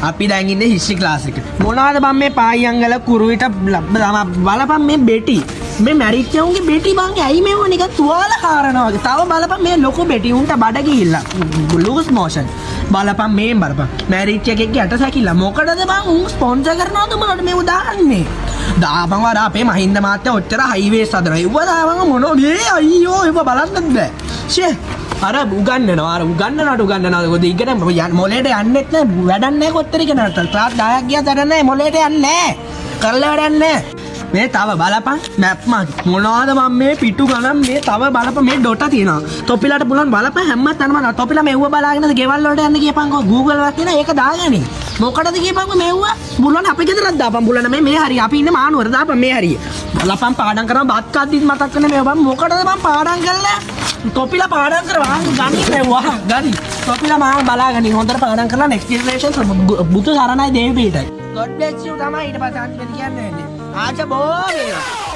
අපි දැන් ඉන්නේ හිස්ටරි ක්ලාස් එකේ. මොනවාද බං මේ පායියංගල කුරුවිට බලපන් මේ බෙටි. මේ මැරිච්ච උන්ගේ බෙටි බං, ඇයි මේව නිකන් තුවාල හාරනවා වගේ. තව බලපන් මේ ලොකු බෙටි උන්ට බඩ ගිහිල්ලා. Loose motion. බලපන් මේ බලපන්. මැරිච්ච එකෙක්ගේ ඇට සැකිල්ල. මොකටද බං උන් ස්පොන්සර් කරනවද උඹලට මේව දාන්නේ? දාපන් අර අපේ මහින්ද මහත්තයා ඔච්චර හයිවේස් හදනවා. ඒව දාපන් මොනෝ මේ අයියෝ ඒව බලන්නත් බෑ. ෂේ අර උගන්නනවා, අර උගන්නනවට උගන්නනවා. මොකද ඉගෙන මොලේට යන්නෙත් නෑ, වැඩක් නෑ. කොච්චර ඉගෙන ගත්තත් ක්ලාස් 10ක් ගියත් වැඩක් නෑ, මොලේට යන්නේ නෑ, කරලා වැඩක් නෑ. මේ තව බලපන් මැප් මගේ මොනවාද මම මේ පිටු ගණන්. මේ තව බලපන් මේ ඩොට තියෙනවා. තොපිලාට පුළුවන් බලපන් හැම තැනම. තොපිලා මෙව්ව බලාගෙන ගෙවල් වලට යන්න කියපන්කෝ. Google එකක් තියෙනවා, ඒක දාගනි. මොකටද කියපන්කෝ මෙව්ව? බුලන අපේ ගෙදරත් දාපන් බුලන. මේ මේ හරිය අපි ඉන්නේ මානුවර, දාපන් මේ හරිය. බලපන් පාඩම් කරනවා බත් කද්දිත් මතක් වෙන මේවා බං. මොකටද බං පාඩම් කරලා? තොපිලා පාඩම් කරවා ගනි මෙව්වා ගනි. තොපිලා මා බලාගනි හොඳට පාඩම් කරලා next generation. බුදු සරණයි, දේවි පිහිටයි. God bless you තමයි ඊට පස්සේ අන්තිමට කියන්න වෙන්නේ. ආච බෝ වේවා.